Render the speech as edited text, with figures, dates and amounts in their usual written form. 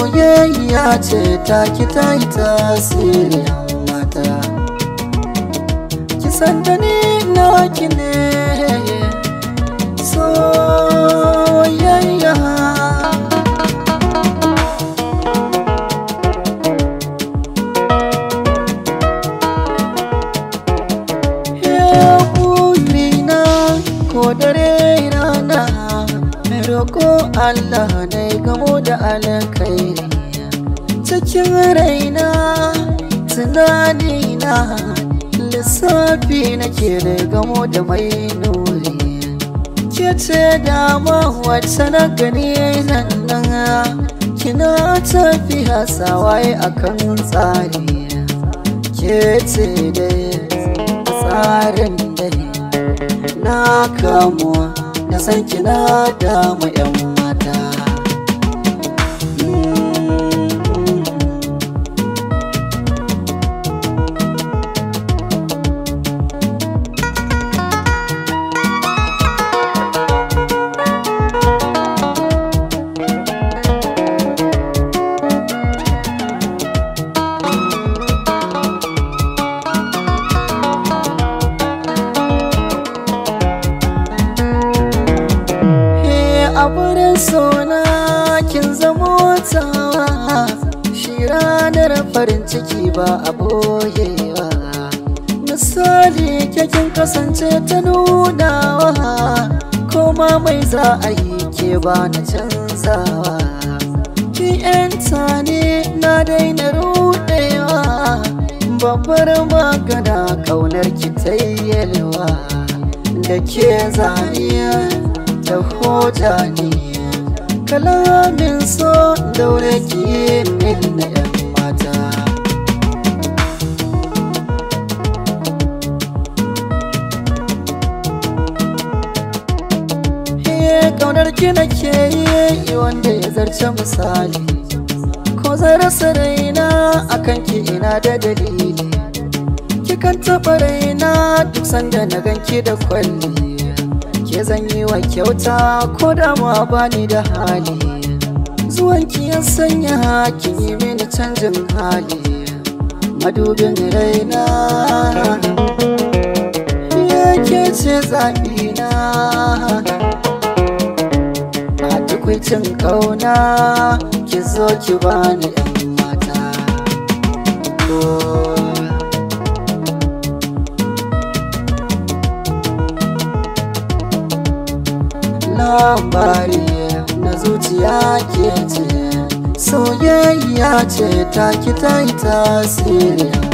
Soyayya ce ta ki ta yi tasiri mata. Ki san da ni naki ne soyayya. Ko dare rana roko Allah ne gamo da alkhairi. Cikin raina tunanina lissafi nake da gamo da mai nuri. Ke ce dama wacce na gani nan nan, kina tafiya sawaye akan tsari. Ke ce dai tsarin dai na kamuwa na san kina damu yan mata. A wurin sona kin zamo tawa, shi ranar farin ciki ba a boyewa. Misali ke kin kasance ta nunawa, koma mai za a yi ke ba na canzawa. Ki 'yanta ne na daina ruɗewa, babbar magana ƙaunar ki ta yalwa. Da ke zaniya da hoja ne, kalamin so daure ki min na yan mata. Kaunar ki nake yi wanda ya zarce misali, ko zan rasa raina akan ki ina da dalili. Kikan taɓa raina duk sanda na ganki da kwalli, ke zan yi wa kyauta ko da ma bani da hali. Zuwanki ya sanya kin yi mini canjin hali, madubin raina yake ce zaɓina. A tukwicin ƙauna ki zo ki bani yan mata. Labari na zuciya ke ce, soyayya ce ta ki ta yi tasiri.